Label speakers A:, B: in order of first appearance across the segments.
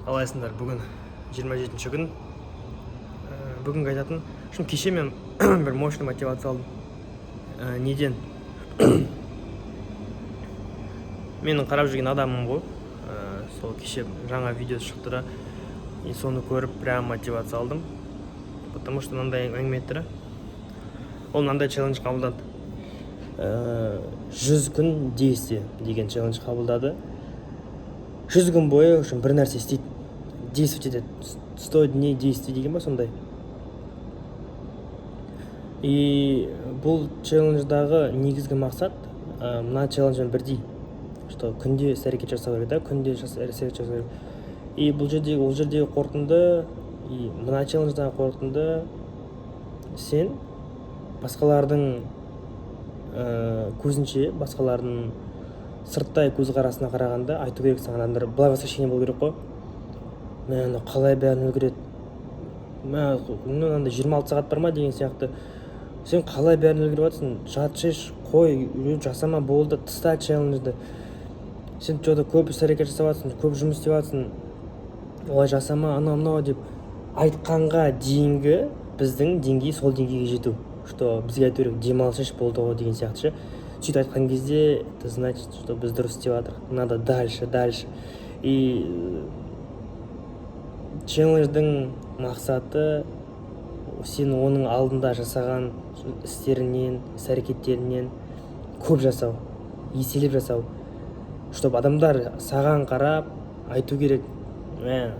A: Қалайсыңдар? Бүгін 27-ші күн. Бүгінгі айтатын шын, кеше мен бір мощный мотивация алдым. Неден? Менің қарап жүрген адамым ғой. Сол кеше жаңа видеосы шықты да, и соны көріп, прям мотивация алдым, потому что мынандай әңгіме айтты да ол, мынандай челлендж қабылдады. 100 күн действие деген челлендж қабылдады. 100 күн бойы, в общем, бір нәрсе істейді, действовать етеді. 100 дней действий деген ба, сондай. И бұл челлендждағы негізгі мақсат мына челленджбен бірдей, что күнде іс әрекет жасау керек да, күнде іс әрекет жасау керек. И бұл жердегі, ол жердегі қорытынды и мына челлендждағы қорытынды: сен басқалардың көзінше, басқалардың сырттай көзқарасына қарағанда айту керек саған адамдар былай восхищение болу керек қой: «Мә, мынау қалай бәрін үлгереді, мә, мынандай 26 сағат бар ма?» деген сияқты. «Сен қалай бәрін үлгеріп жатырсың? Жатшы, қой, жасама, болды, таста челленджді. Сен че то көп іс әрекет жасап жатырсың, көп жұмыс істеп жатырсың, олай жасама», анау мынау деп айтқанға дейінгі біздің деңгей, сол деңгейге жету, что бізге айту керек: «Демалсайшы, болды ғой», — деген сияқты ше. Сөйтіп айтқан кезде, это значит, что біз дұрыс істеп жатырмық, надо дальше, дальше. И челлендждің мақсаты — сен оның алдында жасаған істеріңнен, іс әрекеттеріңнен көп жасау, еселеп жасау, чтобы адамдар саған қарап айту керек: «Мә,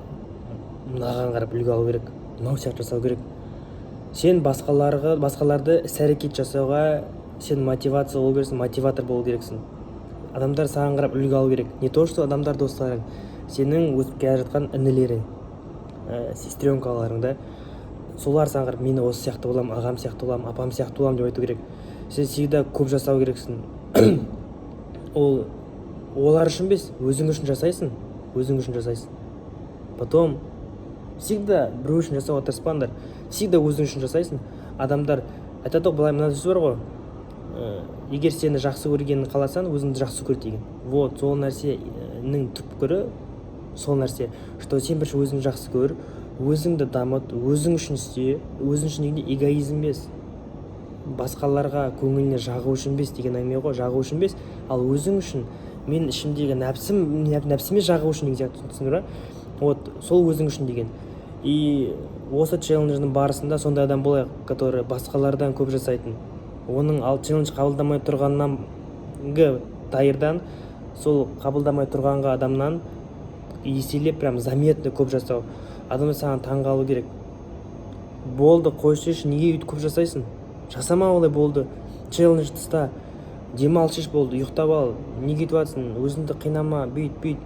A: мынаған қарап үлгі алу керек, мынау сияқты жасау керек». Сен басқаларға, басқаларды іс әрекет жасауға сен мотивация болу керексің, мотиватор болу керексің. Адамдар саған қарап үлгі алу керек. Не то что адамдар, достарың, сенің өсіп келе жатқан інілерің, сестренкаларың да, солар саған қарап: «Мен осы сияқты боламын, ағам сияқты боламын, апам сияқты боламын», — деп айту керек. Сен всегда көп жасау керексің. Ол олар үшін емес, өзің үшін жасайсың, өзің үшін жасайсың. Потом всегда біреу үшін жасауға тырыспаңдар, всегда өзің үшін жасайсың. Адамдар айтады ғой былай, мына сөз бар ғой: «Егер сені жақсы көргенін қаласаң, өзіңді жақсы көр» деген. Вот сол нәрсенің түпкірі сол нәрсе, что сен бірінші өзіңді жақсы көр, өзіңді дамыт, өзің үшін істе. Өзің үшін дегенде эгоизм емес, басқаларға көңіліне жағу үшін емес деген әңгіме ғой. Жағу үшін емес, ал өзің үшін, мен ішімдегі нәпсім, нәпсіме жағу үшін деген сияқты, түсіндіңдер ма? Вот сол өзің үшін деген. И осы челлендждің барысында сондай адам болайық, который басқалардан көп жасайтын. Оның ал челлендж қабылдамай тұрғаннан дайырдан, сол қабылдамай тұрғанға адамнан еселеп, прям заметно көп жасау. Адамдар саған таң қалу керек: «Болды, қойсайшы, неге өйтіп көп жасайсың? Жасама олай, болды, челлендж таста, демалшы, болды, ұйықтап ал, неге өйтіп жатырсың, өзіңді қинама, бүйт, бүйт».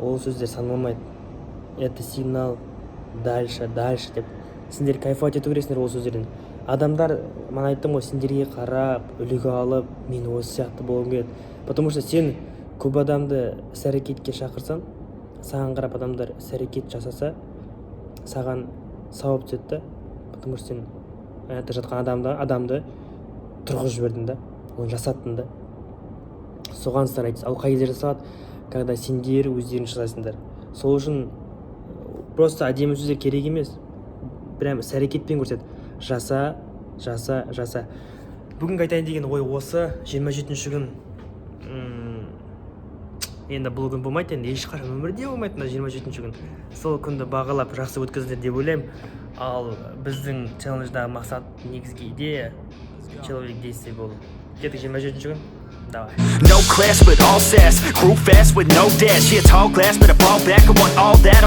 A: Ол сөздер саналмайды, это сигнал дальше, дальше деп. Сендер кайфовать ету керексіңдер ол сөздерден. Адамдар, мана айттым ғой, сендерге қарап үлгі алып: «Мен осы сияқты болғым келеді». Потому что сен көп адамды іс әрекетке шақырсаң, саған қарап адамдар іс әрекет жасаса, саған сауап түседі да, потому что сен ана жақта жатқан адамды тұрғызып жібердің да, оны жасаттың да. Соған старайтесь. Ал қай кезде жасалады? Когда сендер өздерің жасайсыңдар. Сол үшін просто әдемі сөздер керек емес, прям іс әрекетпен көрсет: жаса, жаса, жаса. Бүгінгі айтайын деген ой осы. 27-күн. Енді бұл күн болмайды, енді ешқашан өмірде болмайды мына 27-күн. Сол күнді бағалап, жақсы өткіздіңдер деп ойлаймын. Ал біздің челлендждағы мақсат, негізгі идея — человек действий болу. Кеттік, 27-күн, давай.
B: No class, but all sass. Grew fast with no dash. Yeah, tall glass, but I ball back. I want all that.